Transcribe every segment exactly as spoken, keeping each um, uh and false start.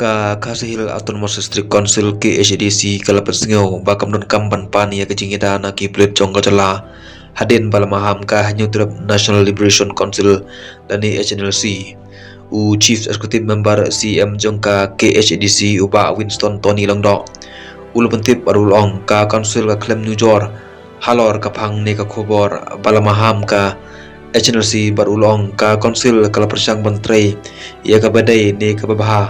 Ka Khasi Hills Autonomous District Council, K H A D C, ka la pynsngew ba kam donkam ban pan ïa ka jingïada na ki pulit jong ka jylla hadien ba la maham ka Hynñiewtrep National Liberation Council lane H N L C. U Chief Executive Member, C E M, jong ka K H A D C, u Bah Winston Tony Lyngdoh, u la pyntip bad u la ong ka council ka khlem nujor halor ka phang ne ka khubor ba la maham ka H N L C, bad u la ong ka council ka la pyrshang ban trei ïa kaba dei ne kaba bha.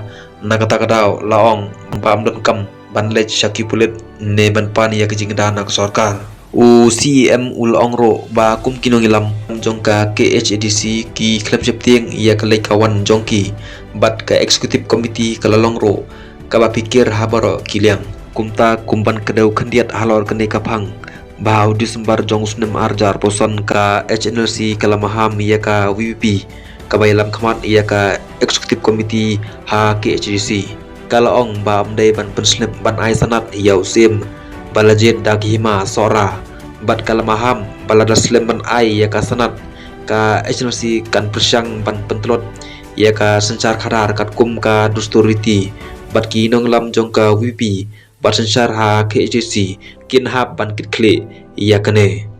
Na kata ka daw la ong ba ym donkam ban leit sha ki pulit ne ban pan ïa ka jingïada na ka sorkar. U C E M u la ong ruh ba kum ki nongïalam jong ka K H A D C ki khlem sheptieng ïa ka leit ka wan jong ki, bad ka executive committee ka la long ruh kaba phikir ha baroh ki liang. Kumta, kum ban kdew khyndiat halor kane ka phang, ba ha u December jong u snem ar hajar arphew san, ka H N L C ka la maham ïa ka V P P, kaba ïalam khmat ïa ka executive committee ha K H A D C. Ka la ong ba ym dei ban pynslem ban ai sanad ïa u C E M ba la jied da ki hima Sohra, bad ka la maham ba lada slem ban ai ïa ka sanad, ka H N L C kan pyrshang ban pyntlot ïa ka synshar khadar katkum ka dustur riti, bad ki nongïalam jong ka V P P bad synshar ha K H A D C kin hap ban kit khlieh ïa kane.